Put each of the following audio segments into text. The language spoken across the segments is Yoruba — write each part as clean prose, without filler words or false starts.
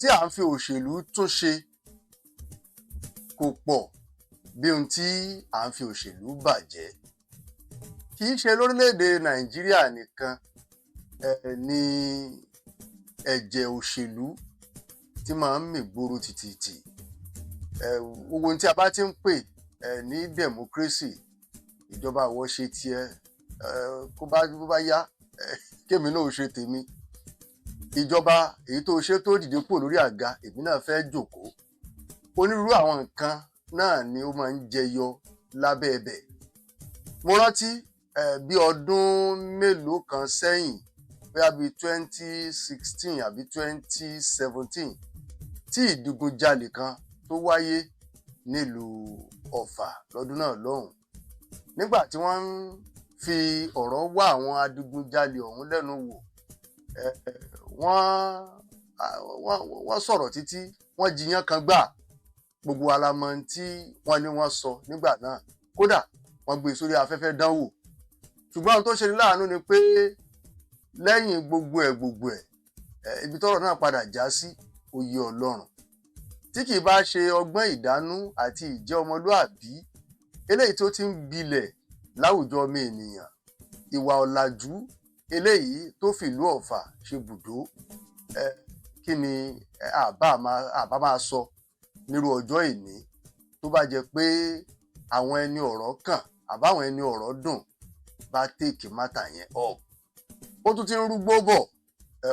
Tí à ń fi òṣèlú tún ṣe kò pọ̀ bí ohun tí à ń fi òṣèlú bàjẹ́. Kì í ṣe lórílẹ̀‐èdè Nàìjíríà nìkan ni ẹ̀jẹ̀ òṣèlú tí máa ń mìgboro tìtìtì. Gbogbo ohun tí a bá ti ń pè ní democracy, ìjọba àwọ̀ ṣe tiẹ̀, kó bá bó bá yá, kémi náà ó ṣe tèmi. Ìjọba èyí tó ṣe tó dìde kúrò lórí àga, èmi náà fẹ́ jókòó. Onírúurú àwọn nǹkan náà ni ó máa ń jẹyọ lábẹ́ ẹbẹ̀. Mo rántí bí ọdún mélòó kan sẹ́yìn, bóyá bíi 2016 àbí 2017, tí ìdigunjalè kan tó wáyé nílùú Ọ̀fà lọ́dún náà lọ́hùn. Nígbà tí wọ́n ń fi ọ̀rọ̀ wá àwọn adigunjalè ọ̀hún lẹ́nu wò, wọ́n sọ̀rọ̀ títí wọ́n jiyàn kan gbà. Gbogbo wa la mọ̀ ohun tí wọ́n ní wọ́n sọ nígbà náà. Kódà wọ́n gbé e sórí afẹ́fẹ́ dánwò. Ṣùgbọ́n ohun tó ṣe ní láàánú ni pé lẹ́yìn gbogbo ẹ̀, ibi tọ́rọ̀ náà padà já sí oyè Ọlọ́run. Tí kì í bá ṣe ọgbọ́n ìdánú àti ìjẹ́ ọmọlúàbí eléyìí tó ti ń gbilẹ̀ láwùjọ ọmọ ènìyàn, ìwà ọ̀làjú eléyìí tó fìlú Ọ̀fà ṣe bùdó, kí ni àbá máa sọ nírú ọjọ́ ìní tó bá jẹ́ pé àwọn ẹni ọ̀rọ̀ kàn àbáwọn ẹni ọ̀rọ̀ dùn bá take matter yẹn up? Ó tún ti ń rúgbó bọ̀,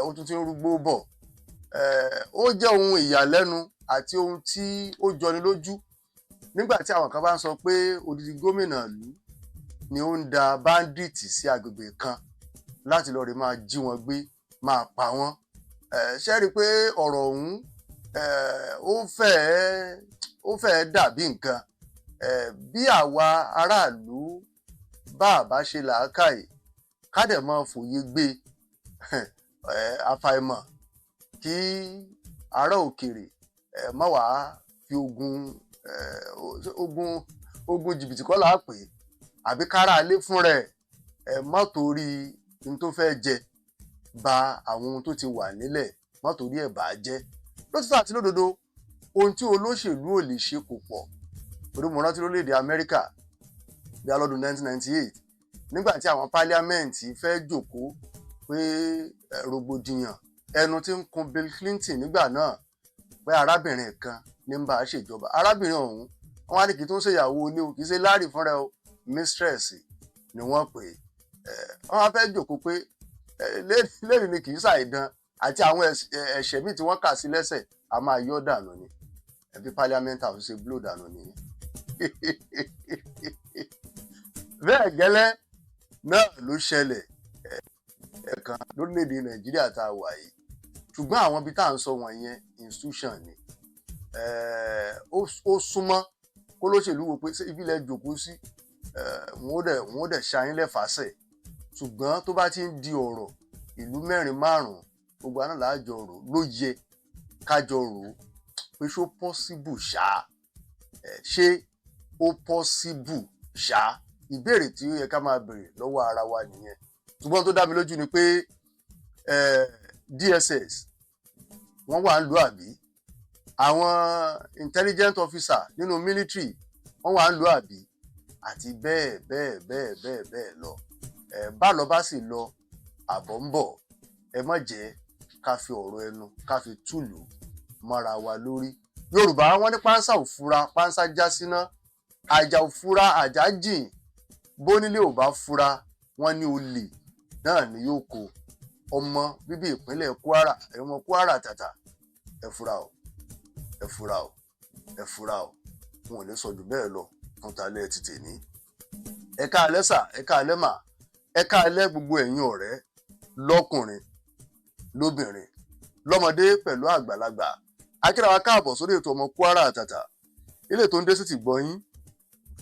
ó tún ti ń rúgbó bọ̀. Ó jẹ́ ohun ìyàlẹ́nu àti ohun tí ó jọni lójú nígbà tí àwọn kan bá ń sọ pé odidi gómìnà ìlú ni ó ń da bandit sí agbègbè kan láti lọ́ọ́ rí máa jí wọn gbé, máa pa wọ́n. Ṣé rí i pé ọ̀rọ̀ ọ̀hún ó fẹ́ẹ́ dàbí nǹkan bí àwa aráàlú bá a bá ṣe làákàyè, ká dẹ̀ máa fòye gbé, àfàìmọ̀ kí ará òkèrè má wàá fi ogun jìbìtì kọ́ là á pè é, àbí kára ilé fúnra ẹ̀ má torí n tó fẹ́ jẹ ba àwọn ohun tó ti wà nílẹ̀, má torí ẹ̀ bà á jẹ́. Lótìtọ́ àti lódodo, ohun tí olóṣèlú ò lè ṣe kò pọ̀, torí mo rántí lórílẹ̀‐èdè Amẹ́ríkà bí alọ́dún 1998, nígbà tí àwọn parliament fẹ́ jókòó pé rògbòdìyàn ẹnu tí ń kun Bill Clinton nígbà náà pé arábìnrin kan ní ń bá a ṣèjọba. Arábìnrin ọ̀hún, wọ́n wá ní kì í tún ṣèyàwó ilé o, kì í ṣe Larry fúnra o, mistress ni wọ́n pè é. Wọ́n wá fẹ́ jókòó pé lẹ́yìn ni kì í ṣàìdán àti àwọn ẹ̀ṣẹ̀ míì tí wọ́n kà sí lẹ́sẹ̀, a máa yọ́ dànù ni. Ẹbí parliament house ṣe blow dànù nìyẹn. Bẹ́ẹ̀ gẹ́lẹ́ náà ló ṣẹlẹ̀ ẹ̀kan lórílẹ̀‐èdè Nàìjíríà tá a wà yìí. Ṣùgbọ́n àwọn ibi tá à ń sọ wọ̀nyẹn, institution ni. Ó súnmọ́ kó lóṣèlú wo pé ibi ilẹ̀ jòkó sí, wọ́n ó dẹ̀ ṣayín lẹ́fàásẹ̀. Ṣùgbọ́n tó bá ti ń di ọ̀rọ̀ ìlú mẹ́rin márùn-ún, gbogbo àná làájọ rò, ló yẹ kájọ rò ó pé ṣó possible ṣá? Ṣé ó possible ṣá? Ìbéèrè tí ó yẹ ká máa béèrè lọ́wọ́ ara wa nìyẹn. Ṣùgbọ́n tó dá mi lójú ni pé DSS wọ́n wà ń lò, àbí àwọn intelligent officer nínú military wọ́n wà ń lò, àbí àti bẹ́ẹ̀ bẹ́ẹ̀ bẹ́ẹ̀ bẹ́ẹ̀ bẹ́ẹ̀ lọ. Bá lọ bá sì lọ, àbọ̀ ń bọ̀. Ẹ má jẹ́ ká fi ọ̀rọ̀ ẹnu ká fi túlù mọ́ra wa lórí. Yorùbá, wọ́n ní pánsá ò fura, pánsá já síná. Àjà ò fura, àjà jìn. Bónílé ò bá fura, wọ́n ní olè náà ni yóò kó. Ọmọ bíbí ìpínlẹ̀ Kwara, ẹ̀yin ọmọ Kwara tàtà, ẹ fura o, ẹ fura o, ẹ fura o. Wọn ò ní sọ jù bẹ́ẹ̀ lọ fún talẹ́ ti tèmi. Ẹ káalẹ́ sà, ẹ káalẹ́ mà, ẹ káalẹ́ gbogbo ẹ̀yin ọ̀rẹ́, lọ́kùnrin, lóbìnrin, lọ́mọdé pẹ̀lú àgbàlagbà. Akíra wa káàbọ̀ sórí ètò Ọmọ Kwara Àtàtà, ilé tó ń dé sí ti gbọ́ yín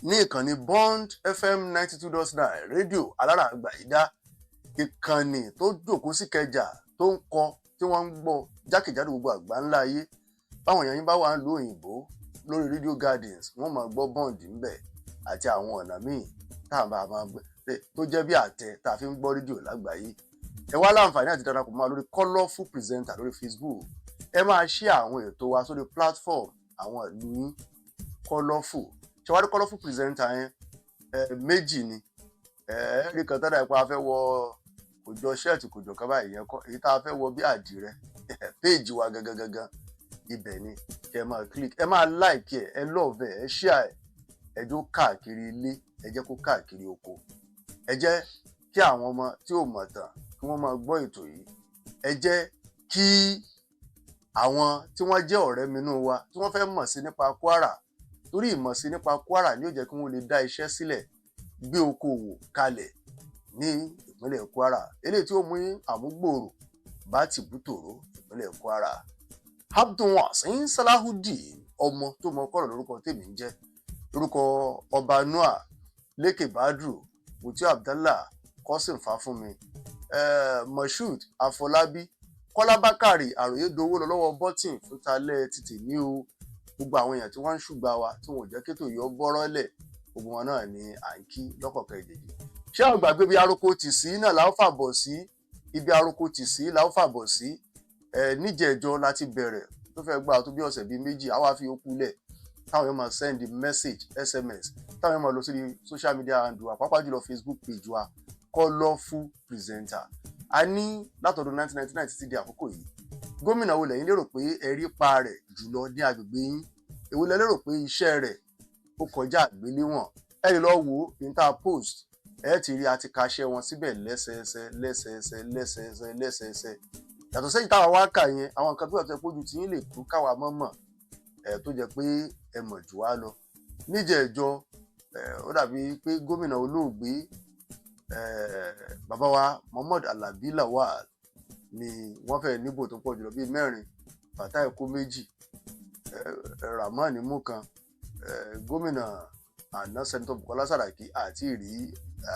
ní ìkànnì Bond FM 92.9, rédíò alára àgbàyídá, ìkànnì tó jókòó sí Kẹjà, tó ń kọ tí wọ́n ń gbọ́ jákèjádò gbogbo àgbá ńlá ayé. Báwọn èèyàn yín bá wà ń lo òyìnbó lórí Radio Gardens, wọ́n máa gbọ́ Bond ńbẹ̀ àti àwọn ọ̀nà míì tá à ń bá a máa gbé tó jẹ́ bí àtẹ tá a fi ń gbọ́ rédíò lágbàáyé. Ẹ wá láǹfààní àti darapọ̀ mọ́ wa lórí Colourful Presenter lórí Facebook. Ẹ máa share àwọn ètò wa sórí platform àwọn ìlú yín. Colourful ṣẹwárí, Colourful Presenter yẹn, méjì ni. Ẹ rí kan tọ́da ìpa fẹ́ wọ, kò jọ shirt, kò jọ kábàá, ìyẹn kọ́. Èyí tá a fẹ́ wọ bí àdìrẹ, page wa gangan gangan, ibẹ̀ ni kẹ́ ẹ máa click, ẹ máa like ẹ, ẹ love ẹ, ẹ share ẹ, ẹ jó káàkiri ilé, ẹ jẹ́ kó káàkiri oko, ẹ jẹ́ kí àwọn ọmọ tí ò mọ̀ tàn kí wọ́n máa gbọ́ ètò yìí, ẹ jẹ́ kí àwọn tí wọ́n jẹ́ ọ̀rẹ́ minú wa tí wọ́n fẹ́ mọ̀ sí nípa Kwara, torí ìmọ̀ sí nípa Kwara ni yóò jẹ́ kí wọ́n lè dá iṣẹ́ sílẹ̀, gbé okòwò kalẹ̀ ní ìpínlẹ̀ Kwara, eléyìí tí ó mú àmúgbòòrò bá tìbútòrò ìpínlẹ̀ Kwara. Abdulwasin Salahudeen ọmọ tó mọ kọ́rọ̀ lórúkọ tèmi ń jẹ́. Lórúkọ ọba Noah Lékè Badru, Mutiu Abdallah, Kọ́sìn Fáfúnmi, Moshood Afọlábí, Kọ́lá Bákàrè, àròyé dowó lọ lọ́wọ́ bọ́tìn fún talẹ́ títì ní o. Gbogbo àwọn èèyàn tí wọ́n ń ṣùgbà wa, tí wọn ò jẹ́ kétò yọ bọ́rọ́ lẹ̀, gbogbo wọn náà ni à ń kí lọ́kọ̀ọ̀kan ìjèjì. Ṣé àwọn gbàgbé bí aroko tì sí náà làwọn fàbọ̀ sí? Ibi aroko tì sí làwọn fàbọ̀ sí. Ẹ níjẹ̀ẹ́jọ́ láti bẹ̀rẹ̀ tó fẹ́ gbà tó bí ọ̀sẹ̀ bíi 2, àwa fi okú lẹ̀ táwọn yóò máa send message, SMS, táwọn yóò máa lọ sí social media handle wa, pàápàá jùlọ Facebook page wa, Colourful Presenter. A ní látọdún 1999 títí di àkókò yìí, gómìnà wo lẹ́yìn lérò pé ẹ rí pa rẹ̀ jùlọ ní agbègbè yín? Èwo lẹ lérò pé iṣẹ́ rẹ̀ ó kọjá àgbéléwọ̀n? Ẹ lè lọ wo inter post, ẹ ti rí àti kaṣẹ́ wọn síbẹ̀ lẹ́sẹẹsẹ lẹ́sẹẹsẹ lẹ́sẹẹsẹ lẹ́sẹẹsẹ. Yàtọ̀ sẹ́yìn táwa wá kà yẹn, àwọn nǹkan tó yàtọ̀ pójú tí yín lè tú káwa mọ̀ mọ̀ ẹ, tó jẹ́ pé ẹ mọ̀ jù wá lọ. Níjẹ̀ẹ́jọ́ ẹ, ó dàbí pé gómìnà olóògbé ẹ, bàbá wa Muhammad Alabi Lawal ni wọ́n fẹ́ níbò tó pọ̀ jùlọ, bíi mẹ́rin. Fatai kó 2, Rahman mú kan. Gómìnà àná, Senator Bukola Saraki, àti rí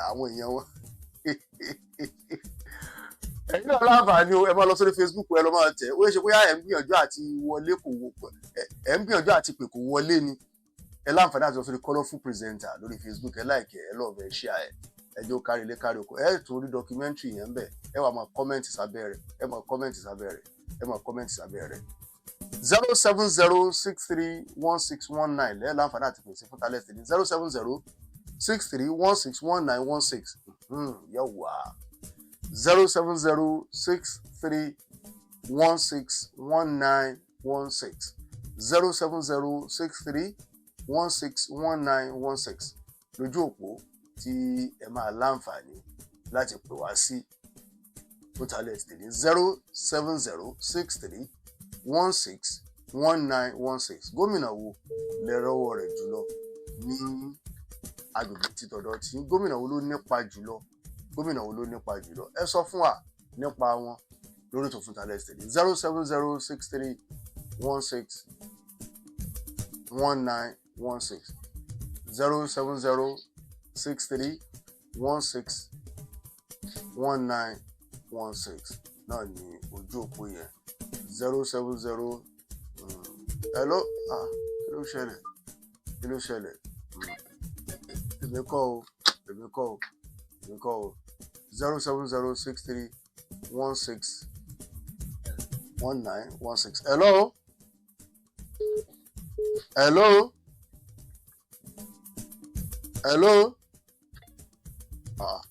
àwọn èèyàn wọn. Ẹ̀yin náà láǹfààní o, ẹ máa lọ sórí Facebook, ẹ lọ máa tẹ̀. Ó yẹ ṣe bóyá ẹ̀ ń gbìyànjú àti wọlé kò wọ, ẹ̀ ń gbìyànjú àti pè kò wọlé ni. Ẹ láǹfààní àti lọ sórí Colourful Presenter lórí Facebook, ẹ like ẹ, love ẹ, share ẹ, ẹ jẹ́ ó kárí ilé kárí oko. Ẹ tún rí documentary yẹn bẹ̀, ẹ wà máa comment sábẹ́ rẹ̀, ẹ máa comment sábẹ́ rẹ̀, ẹ máa comment sábẹ́ rẹ̀. 070631619 lẹ́ẹ̀ láǹfààní àti pèsè fún talẹ́ tèmi, 07063161916. Yawwa, 07063161916, 07063161916 lójú òpó tí ẹ máa láǹfààní láti pè wá sí fún talẹ́ tèmi, 07063161916. Gómìnà wo lẹ rọ́wọ́ rẹ̀ jùlọ ní agbègbè títọ̀dọ̀ tí? Gómìnà wo ló nípa jùlọ? Gómìnà wo ló nípa jùlọ? Ẹ sọ fún wa nípa wọn lórí ètò fún talẹ́ tèmi, 07063161916, 07063161916 náà ní ojú òpó yẹn, 070. Hello, ah, kí ló ṣẹlẹ̀? Kí ló ṣẹlẹ̀? Èmi kọ́ o, èmi kọ́ o, èmi kọ́ o. 07063161916. Hello, hello, hello, ah.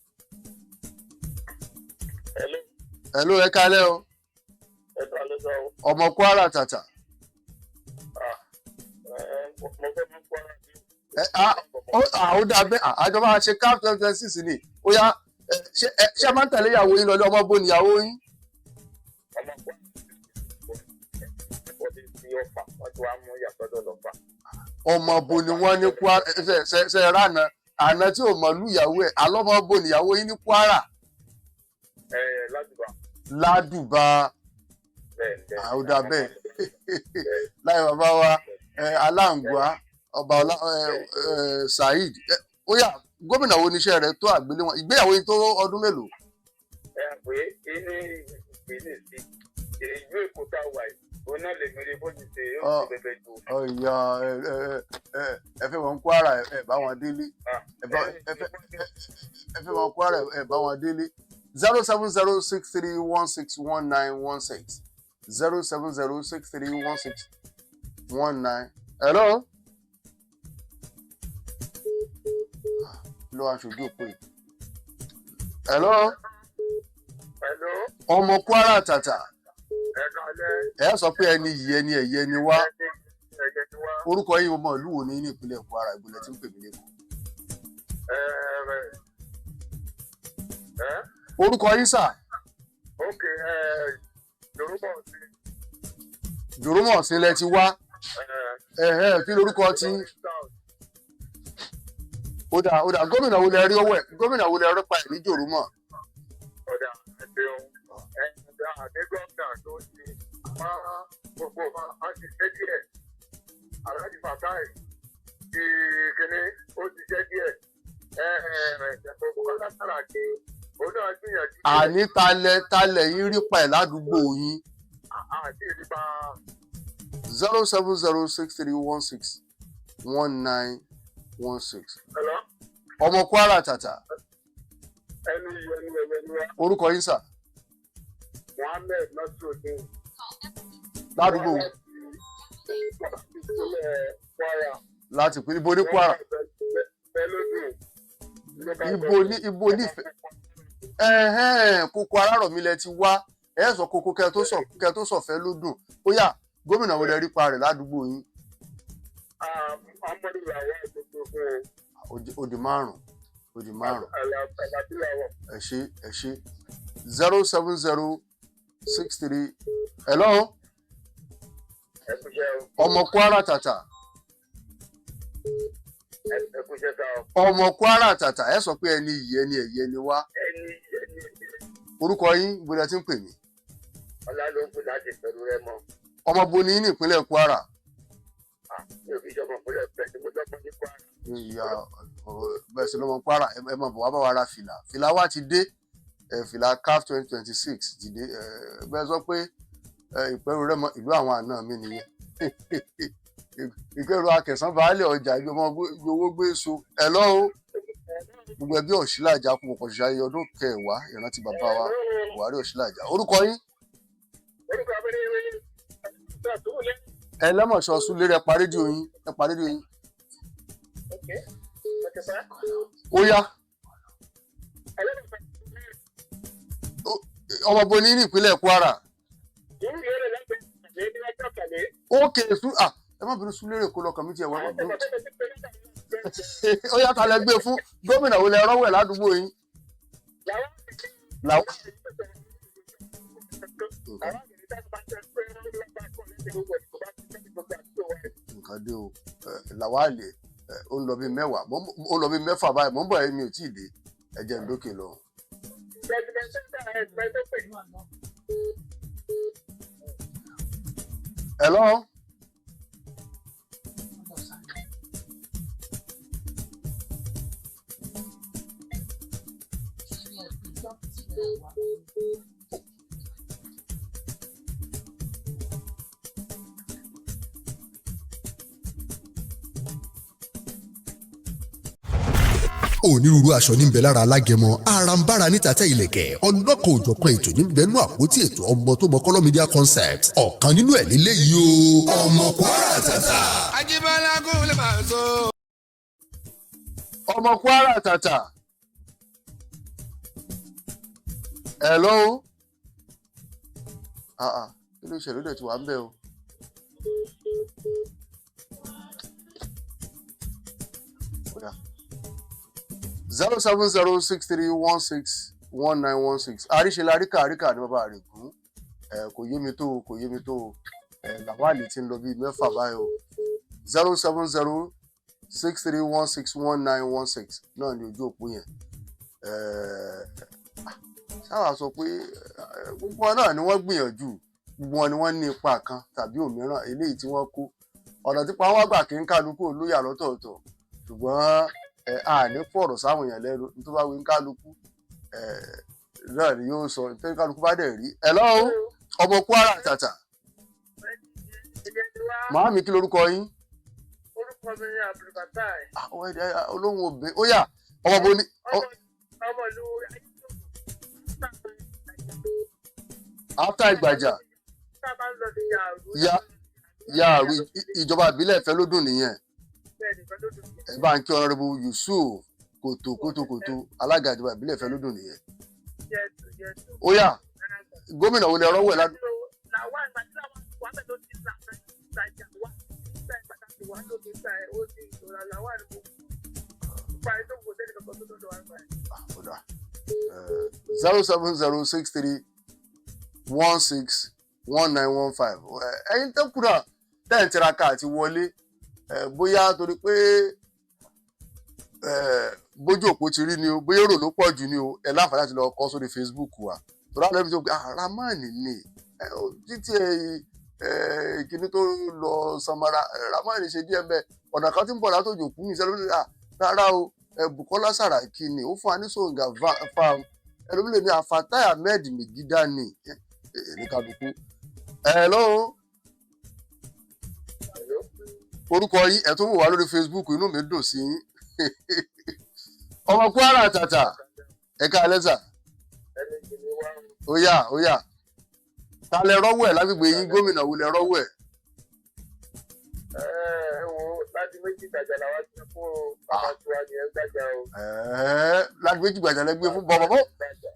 Hello. Hello, ẹ kálẹ́ o. Ẹ kálẹ́ sá o. Ọmọ Kwara tàtà. Ah, ẹ mo fẹ́ mú Kwara sí. Ẹ ah, ó ah, ó dà bẹ́ẹ̀. Àjọ máa ṣe CAF 2026 ni. Ó yá, ṣé ẹ ṣé ẹ máa ń tẹ̀lé ìyàwó yín lọlé? Ọmọ bó ni ìyàwó yín? Ọmọ Kwara ó ti di Ọ̀fà, wọ́n ti wá mú yàtọ̀dọ̀ lọ́fà. Ọmọ bo ni wọ́n ní Kwara? Ṣe ṣe ṣe ránà àná tí ò mọ̀ lú ìyàwó ẹ̀ alọ́mọ bo ni ìyàwó yín ní Kwara? Ẹ ládùbà. Ládùbà. Bẹ́ẹ̀ bẹ́ẹ̀. Ó dà bẹ́ẹ̀. Láì bàbá wa aláǹgbá ọba ọlá Saheed. Ó yá, gómìnà wo níṣẹ́ rẹ̀ tó àgbéléwọ̀n? Ìgbéyàwó yín tó ọdún mélòó? Ẹ pé ní ìpínlẹ̀ sí ìlú Èkó tá a wà yìí, òun náà lè mèrè bó ti ṣe ó ti bẹ̀bẹ̀ jù. Ọ̀yà, ẹ ẹ ẹ ẹ fẹ́ wọn Kwara, ẹ bá wọn délé. Ẹ fẹ́ wọn Kwara, ẹ bá wọn délé. 07063161916. 070631619. Hello. Ló wá aṣojú òpó yìí. Hello. Hello, Ọmọ Kwara tàtà. ẹ káalẹ́. Ẹ sọ pé ẹni yìí, ẹni ẹ̀yẹ ni wá. Ẹni ẹ̀yẹ ni wá. Orúkọ yín, ọmọ ìlú wo ní ní ìpínlẹ̀ Kwara, ìbílẹ̀ tí ń pè mí lẹ́kọ̀ọ́? Ẹ ẹ ẹ Orúkọ yín sà? Ok, ẹ Yorùbá sí. Jòrómọ̀ sílẹ̀ ti wá. Ẹ Ẹ̀hẹ́, kí lorúkọ tí? Ó dà, ó dà. Gómìnà wo lẹ rí ọwọ́ ẹ̀? Gómìnà wo lẹ rí pa ẹ̀ ní Jòrómọ̀? Ọ̀dà ẹ̀ṣẹ̀un ẹ̀dá àti gómìnà tó ti máa gbogbo wa á ti ṣe díẹ̀. Alhaji Fatai ti kíní ó ti ṣe díẹ̀. Ẹ ẹ ẹ Bukola Saraki òun náà gbìyànjú díẹ̀. Àní talẹ̀ yín rí pa ẹ̀ ládùúgbò yín? Àti ìdìbà. 07063161916. Hello? Ọmọ Kwara tàtà. Ẹni ẹni ẹni ẹni wa. Orúkọ yín sà? Mohammed Nasiruddin. Ládùúgbò wo? Láti ìpínlẹ̀ Kwara. Láti pín ibo ní Kwara? Bẹ́lódù. Ibo ní, ibo nífẹ̀ẹ́? Ẹ̀hẹ́n, kókó Arárọ̀mí lẹ ti wá. Ẹ sọ kókó kẹ tó sọ̀fẹ́ ló dùn. Ó yá, gómìnà wo lẹ rí pa rẹ̀ ládùúgbò yín? Amadu làwọn gbogbo fún Ó di márùn, ó di márùn. Àlàbí làwọn. Ẹ ṣé, ẹ ṣé. 07063. Hello. Ẹ kúṣẹ́ o. Ọmọ Kwara tàtà. Ẹ kúṣẹ́ sá o. Ọmọ Kwara tàtà, ẹ sọ pé ẹni yìí, ẹni ẹ̀yẹ ni wá. Ẹni ẹni Orúkọ yín, bó lẹ ti ń pè mí? Ọlá ló ń pè láti pẹ̀lú rẹ mọ́. Ọmọ bo ní ní ìpínlẹ̀ Kwara? Mi ò fi ìjọba ìpínlẹ̀ pẹ̀lú mo dọ́gbọ́n ní Kwara. Ìyá bẹ́ẹ̀ sì lọ́mọ Kwara. Ẹ máa bọ̀ wá bá wa ra fìlà. Fìlà wa ti dé. Ẹ fìlà CAF 2026 ti dé. Ẹ bẹ́ẹ̀ sọ pé Ìpẹ́rù Rẹ́mọ, ìlú àwọn àna mi nìyẹn. Ìpẹ́rù Akẹ̀sán baálé ọjà, ibi ọmọ ibi owó gbé so. Ẹ lọ́wọ́ gbogbo ẹbí Ọ̀ṣílàjà kú mọ̀kàn ṣiṣẹ́ ayẹyẹ ọdún kẹwàá ìrántí bàbá wa Buhari Ọ̀ṣílàjà. Orúkọ yín? Orúkọ abẹ́rẹ́ ìwé Ẹlẹ́mọ̀ṣọ́ Súlérè. Ẹ pa rédíò yín, ẹ pa rédíò yín. Ó yá, ọmọ bo ní ní ìpínlẹ̀ Kwara? Ókè sú à, ẹ má bínú, Súlérè kó lọkàn mi tiẹ̀ wá, ẹ má bínú. Ó yá, ta lẹ gbé fún? Gómìnà wo lẹ rọ́wọ́ ẹ̀ ládùúgbò yín? Làwọn nǹkan dé o. Làwálì ó ń lọ bí 10, ó ń lọ bí 6 báyìí. Mò ń bọ̀, ẹ mi ò tí ì dé, ẹ jẹ́ n dókè lọ. Hello. Onírúurú aṣọ ní ń bẹ lára alágẹmọ, arambara níta tẹ ilẹ̀kẹ̀ ọlọ́kọ̀ òjọ̀kan ètò ní bẹnu àpótí ètò ọmọ tó mọ Kọ́lọ́ Media Concept. Ọ̀kan nínú ẹ̀ lílé yìí o, Ọmọ Kwara tàtà. Ajíbọ́lá kò lè máa sọ. Ọmọ Kwara tàtà. Hello. Ah ah, kí ló ṣẹlẹ̀? Ó dẹ̀ ti wà ń bẹ̀ o. Ó yá. 07063161916. Àríṣe la ríkà, àríkà ní bàbá àrègún. Ẹ kò yé mi tó o, kò yé mi tó o. Ẹ Làwálì ti ń lọ bíi 6 báyìí o. 07063161916 náà ní ojú òpó yẹn. Ẹ sáwà sọ pé gbogbo wọn náà ni wọ́n gbìyànjú, gbogbo wọn ni wọ́n ní ipa kan tàbí òmíràn eléyìí tí wọ́n kó. Ọ̀nà tí pa wọ́n gbà kí ń kálukú olóyà lọ́tọ̀ọ̀tọ̀, ṣùgbọ́n ẹ a ní fọ̀rọ̀ sáwọn èèyàn lẹ́nu. Tó bá wí ń kálukú ẹ náà ni yóò sọ nítorí kálukú bá dẹ̀ rí. Ẹ lọ́wọ́ ọmọ Kwara tàtà. Màámi, kí lorúkọ yín? Orúkọ mi ni Abdulfatai. Àwọn ẹ̀dá olóhùn òbí. Ó yá, ọmọ bo ni? Ọmọ ìlú After Ìgbàjà. Tá a bá ń lọ sí Yàrú. Yàrú ìjọba ìbílẹ̀ Ìfẹ́lódùn nìyẹn. Bẹ́ẹ̀ ni, Ìfẹ́lódùn nìyẹn. Ẹ bá ń kí Honourable Yusuf Kòtò Kòtò Kòtò, alága ìjọba ìbílẹ̀ Ìfẹ́lódùn nìyẹn. Yes. Ó yá, gómìnà wo lẹ rọ́wọ́ ẹ̀ ládùúgbò? Làwọn àgbà tí làwọn wà bẹ́ẹ̀ tó ti là fẹ́ ìtajà wá nígbà pàtàkì wà lóde ìgbà ẹ̀ ó ní ìṣòro làwọn àdúgbò parí tó kò sẹ́ni kankan tó lọ́dọ̀ wá gbà ẹ̀. Kódà 07063161915. Ẹ̀yin tó kúrò tẹ́ ń tiraka àti wọlé, bóyá torí pé bójú òpó ti rí ni o, bóyá èrò ló pọ̀ jù ni o, ẹ láǹfààní láti lọ kọ sórí Facebook wa. Tọ́lá lẹ́bi tó gbé Ramani ni títí kíní tó lọ Samara, Ramani ṣe díẹ̀ mẹ́ ọ̀nà kan tí ń bọ̀ látòjò kú ní ìṣẹ́lẹ̀ rárá o. Bukola Saraki ni ó fún wa ní Songa farm. Ẹlòmílẹ̀ ní Fatai Ahmed Megida ni ní kálukú. Hello, orúkọ yín? Ẹ tún wò wá lórí Facebook, inú mi dùn sí yín. Ọmọ Kwara tàtà, ẹ káalẹ́ sà. Ó yá, ó yá, ta lẹ rọ́wọ́ ẹ̀ lágbègbè yín? Gómìnà wo lẹ rọ́wọ́ ẹ̀? Ẹ wo, láti méjì gbàjà làwa ti fún o, bàbá tiwa ni ẹ gbàjà o. Láti méjì gbàjà lẹ gbé fún bọ̀bọ̀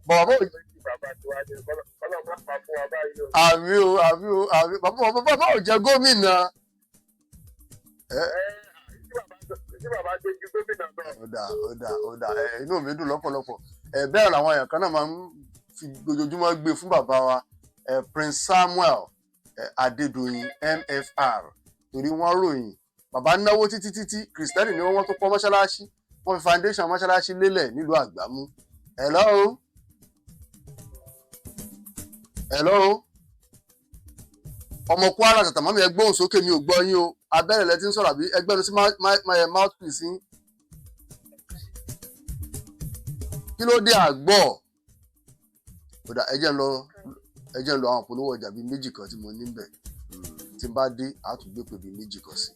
bọ̀bọ̀. Méjì bàbá tiwa ni kọ́lọ́ má pa fún wa báyìí o. Àmì o, àmì o, àmì. Bàbá bàbá ò jẹ gómìnà. Ẹ tí bàbá ṣe ju gómìnà lọ. Ó dà, ó dà, ó dà. Ẹ inú mi dùn lọ́pọ̀lọpọ̀. Ẹ bẹ́ẹ̀ làwọn èèyàn kan náà máa ń fi ojoojúmọ́ gbé fún bàbá wa, ẹ Prince Samuel ẹ Adédoyin MFR, torí wọ́n ròyìn bàbá náwó títí títí. Kìrìsìtẹ́nì ni wọ́n, tó kọ́ mọ́ṣáláṣí, wọ́n fi foundation mọ́ṣáláṣí lélẹ̀ nílùú Àgbámú. Hello, hello, ọmọ Kwara tàtà, mọ́mí, ẹ gbóhùn sókè, mi ò gbọ́ yín o. Abẹ́rẹ́ lẹ ti ń sọ̀rọ̀ àbí ẹgbẹ́nu sí mouthpiece yín? Kí ló dé àgbọ̀? Kódà ẹ jẹ́ ń lọ, ẹ jẹ́ ń lọ àwọn polówó ọjà bíi méjì kan tí mo ní bẹ̀. Tí n bá dé, àtúgbé pè bíi méjì kan sí.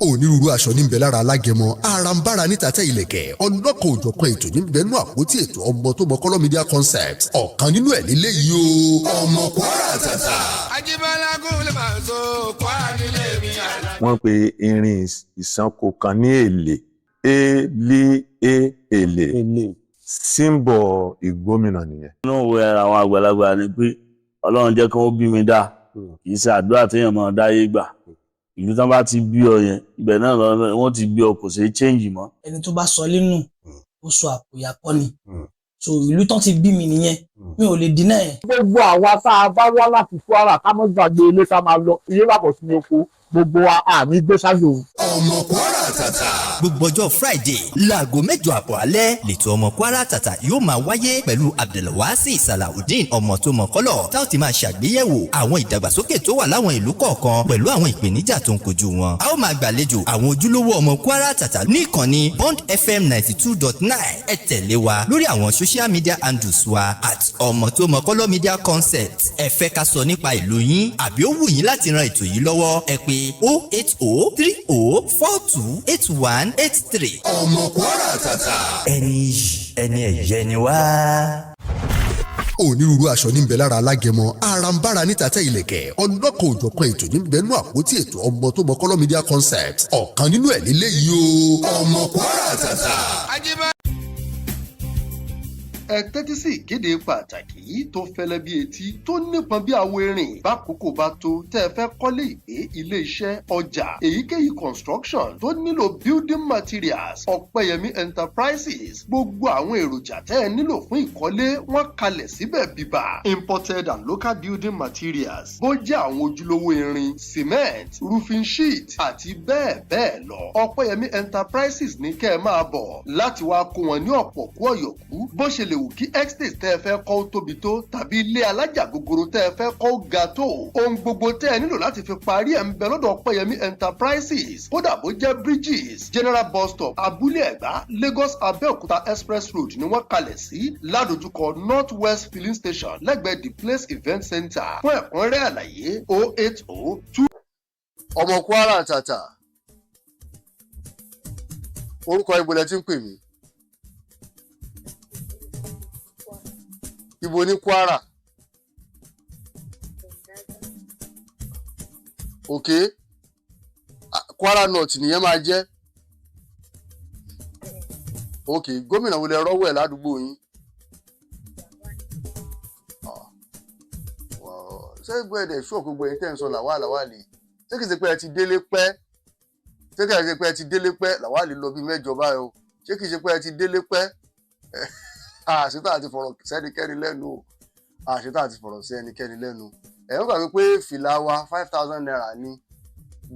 Onírúurú aṣọ ní bẹ lára alágẹmọ, arambara níta tẹ ilẹ̀kẹ̀, ọlọ́kan òjọ̀kan ètò ní bẹ nú àpótí ètò ọmọ tó mọ Kọ́lọ́ Media Concept. Ọ̀kan nínú ẹ̀ lélẹ́yìí o, Ọmọ Kwara Tàtà. Ajíbọ́lá kúlẹ̀ máa so Kwara nílé mi àlá. Wọ́n pe irin ìsanko kan ní èlé, e l e èlé, símbọ̀ ìgbómìnà nìyẹn. Inú ìwé àwọn àgbàlagbà ni pé Ọlọ́run jẹ́ kí wọ́n bí mi dá, kì í ṣe àdúrà téèyàn máa dáyé gbà. Ìlú tán bá ti bí ọ yẹn, ibẹ̀ náà lọ wọ́n ti bí ọ, kò ṣeé change mọ́. Ẹni tó bá sọ lẹ́nu, ó sọ àpòyàkọ́ ni. So ìlú tán ti bí mi nìyẹn, mi ò lè dínà ẹ̀. Gbogbo àwa tá a bá wá láti Kwara, ká mọ́ gbàgbé ilé, ká máa lọ ilé lábọ̀ sí oko. Gbogbo wa àmì gbé sáyò. Ọmọ Kwara Tàtà. Gbogbo ọjọ́ Friday láago 8:30 alẹ́ lẹ́tọ̀ Ọmọ Kwara Tàtà yóò máa wáyé pẹ̀lú Abdulwasi Salawudeen, ọmọ tó mọ̀ kọ́lọ̀, tá ó ti máa ṣàgbéyẹ̀wò àwọn ìdàgbàsókè tó wà láwọn ìlú kọ̀ọ̀kan pẹ̀lú àwọn ìpèníjà tó ń kojú wọn. A ó máa gbàlejò àwọn ojúlówó ọmọ Kwara Tàtà ní ìkànnì Bond FM 92.9. Ẹ tẹ̀lé wa lórí àwọn social media handles wa @ọmọtómọkọ́lọ́ media concept. Ẹ fẹ́ ká sọ nípa ìlú yín, àbí ó wù yín láti ran ètò yìí lọ́wọ́? Ẹ pè 08030428183. Ọmọ Kwara Tàtà. Ẹni yìí, ẹni ẹ̀yẹ ni wá. Onírúurú aṣọ ní bẹ lára alágẹmọ, arambara níta tẹ ilẹ̀kẹ̀, ọlọ́kan òjọ̀kan ètò ní bẹ nú àpótí ètò ọmọ tó mọ Kọ́lọ́ Media Concept. Ọ̀kan nínú ẹ̀ lélẹ́yìí o, Ọmọ Kwara Tàtà. Ajíbọ́lá. Ẹ tẹ́tí sí ìkéde pàtàkì yìí tó fẹ́lẹ́ bí etí, tó nípọn bí àwo erin. Bákòókò bá tó tẹ́ ẹ fẹ́ kọ́lé ìgbé, ilé iṣẹ́, ọjà, èyíkéyìí construction tó nílò building materials, Ọ̀pẹ̀yẹmí Enterprises, gbogbo àwọn èròjà tẹ́ ẹ nílò fún ìkọ́lé, wọ́n kalẹ̀ síbẹ̀ bíbà. Imported and local building materials, bó jẹ́ àwọn ojúlówó irin, cement, roofing sheet àti bẹ́ẹ̀ bẹ́ẹ̀ lọ, Ọ̀pẹ̀yẹmí Enterprises ní kẹ́ ẹ máa bọ̀ láti wá kó wọn ní ọ̀pọ̀ kú ọ̀yọ̀kú. Bó ṣe lè wù kí estate tẹ́ ẹ fẹ́ kọ́ ó tóbi tó, tàbí ilé alájà gogoro tẹ́ ẹ fẹ́ kọ́ ó ga tó, ohun gbogbo tẹ́ ẹ nílò láti fi parí ẹ̀ ń bẹ lọ́dọ̀ Ọ̀pẹ̀yẹmí Enterprises. Kódà bó jẹ́ bridges. General Bus Stop, Abúlé Ẹ̀gbá, Lagos Abẹ́òkúta Express Road ni wọ́n kalẹ̀ sí, ládojúkọ North West Filling Station, lẹ́gbẹ̀ẹ́ The Place Event Center. Fún ẹ̀kúnrẹ́rẹ́ àlàyé, 0802. Ọmọ Kwara Tàtà, orúkọ ibo lẹ ti ń pè mí? Ibo ní Kwara? Ok, Kwara North nìyẹn máa jẹ́. Ok, gómìnà wo lẹ rọ́wọ́ ẹ̀ ládùúgbò yín? Ah, wow. Ṣé gbọ́ ẹ̀dẹ̀ ṣú ọ̀pọ̀ gbogbo ẹ̀yin tẹ́ ń sọ Làwálì Làwálì, ṣé kìí ṣe pé ẹ ti délé pẹ́? Ṣé kìí ṣe pé ẹ ti délé pẹ́? Làwálì lọ bí 8 báyìí o. Ṣé kìí ṣe pé ẹ ti délé pẹ́? Àṣetá àti fọ̀rọ̀ sẹ́nikẹ́ni lẹ́nu o, àṣetá àti fọ̀rọ̀ sí ẹnikẹ́ni lẹ́nu. Ẹ̀ ń gbàgbé pé fìlà wa ₦5,000 ní,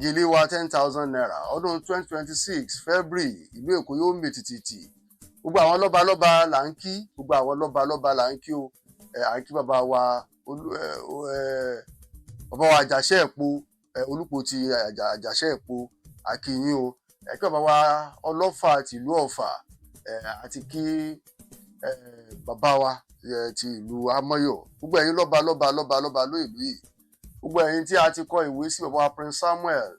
gèlè wa ₦10,000. Ọdún 2026 February, ìlú Èkó yóò mì tìtìtì. Gbogbo àwọn lọ́balọ́ba là ń kí, gbogbo àwọn lọ́balọ́ba là ń kí o. Ẹ̀ à ń kí bàbá wa olú ẹ̀ ẹ̀ bàbá wa Àjàṣẹ́ Ẹ̀po, ẹ̀ Olúpo ti Àjàṣẹ́ Ẹ̀po, a kí yín o. Ẹ̀ kí bàbá wa Ọlọ́fà tìlú Ọ̀fà, ẹ̀ àti kí ẹ̀ bàbá wa ẹ̀ ti ìlú Amọ́yọ̀. Gbogbo ẹ̀yin lọ́ba lọ́ba lọ́ba lọ́ba ló ìlú yìí, gbogbo ẹ̀yin tí a ti kọ ìwé sí, bàbá wa Prince Samuel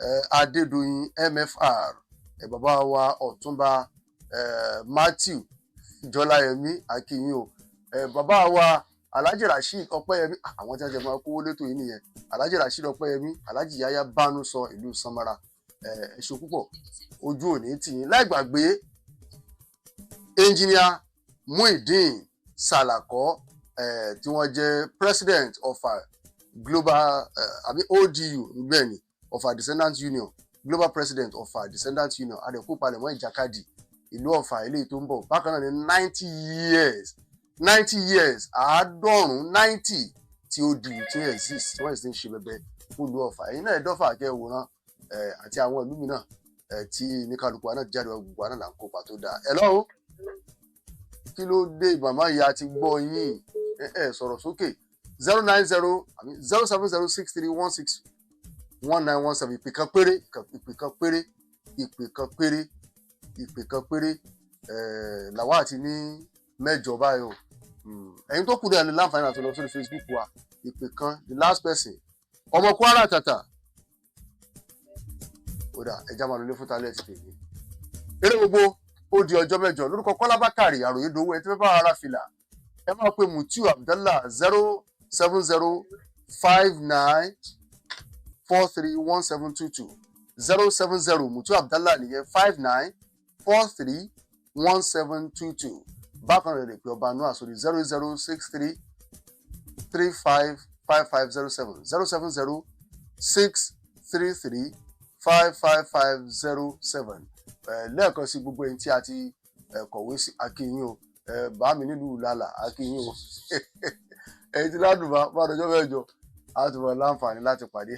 ẹ̀ Adédoyin MFR, ẹ̀ bàbá wa Ọ̀túnba ẹ̀ Matthew Jọláyẹmí, a kí yín o. Ẹ̀ bàbá wa Alhaji Rasheed Ọpẹ́yẹmí, àwọn tí wọ́n jẹ máa kówó létò yìí nìyẹn, Alhaji Rasheed Ọpẹ́yẹmí, Alhaji Yaya Bánu sọ ìlú Samara, ẹ ẹ ṣe púpọ̀, ojú òní tì yín. Láì gbàgbé engineer Muideen Salako, ẹ tí wọ́n jẹ́ president of our global àbí ODU, bẹ́ẹ̀ ni, of our Descendants Union, global president of our Descendants Union. Àdẹ̀kú palẹ̀mọ́ ìjàkadì ìlú Ọ̀fà eléyìí tó ń bọ̀. Bákan náà ní 90 years, 90 years, 90, 90 tí ó di tí ó exist, tí wọ́n sì ń ṣe bẹbẹ fún ìlú Ọ̀fà. Ẹ̀yin náà ẹ̀dọ́fà kẹ́ ẹ wòran ẹ̀ àti àwọn ìlú mìíràn ẹ̀ tí ní kálukú wa náà jáde wá, gbogbo wa náà là ń kópa tó dáa. Ẹ lọ́wọ́, kí ló dé? Màmá ìyá ti gbọ́ yín, ẹ ẹ sọ̀rọ̀ sókè. 090 àbí 07063161917. Ìpè kan péré, ìpè kan péré, ìpè kan péré, ìpè kan péré. Làwa àti ní 8 báyìí o. Ẹ̀yin tó kù dẹ̀ ní láǹfààní àti lọ sórí Facebook wa. Ìpè kan, the last person. Ọmọ Kwara tàtà, ó dà, ẹja máa lọlé fún talẹ́ ti tèmi. Eré gbogbo, ó di ọjọ́ mẹ́jọ. Lórúkọ Kọ́lá Bákàrè àròyé dowó, ẹ tí fẹ́ bá ara fìlà, ẹ máa pe Mutiu Abdallah, 07059431722, 070, Mutiu Abdallah nìyẹn, 59431722. Bákan rẹ̀ lè pe ọba noah sórí 0063355507, 07063355507. Lẹ́ẹ̀kan sí, gbogbo ẹni tí a ti kọ̀wé sí, a kí yín o. Bá mi nílùú lálà, a kí yín o. Ẹ̀yin tí ládùn bá bá dọjọ́ mẹ́jọ, a tún mọ̀ láǹfààní láti pàdé.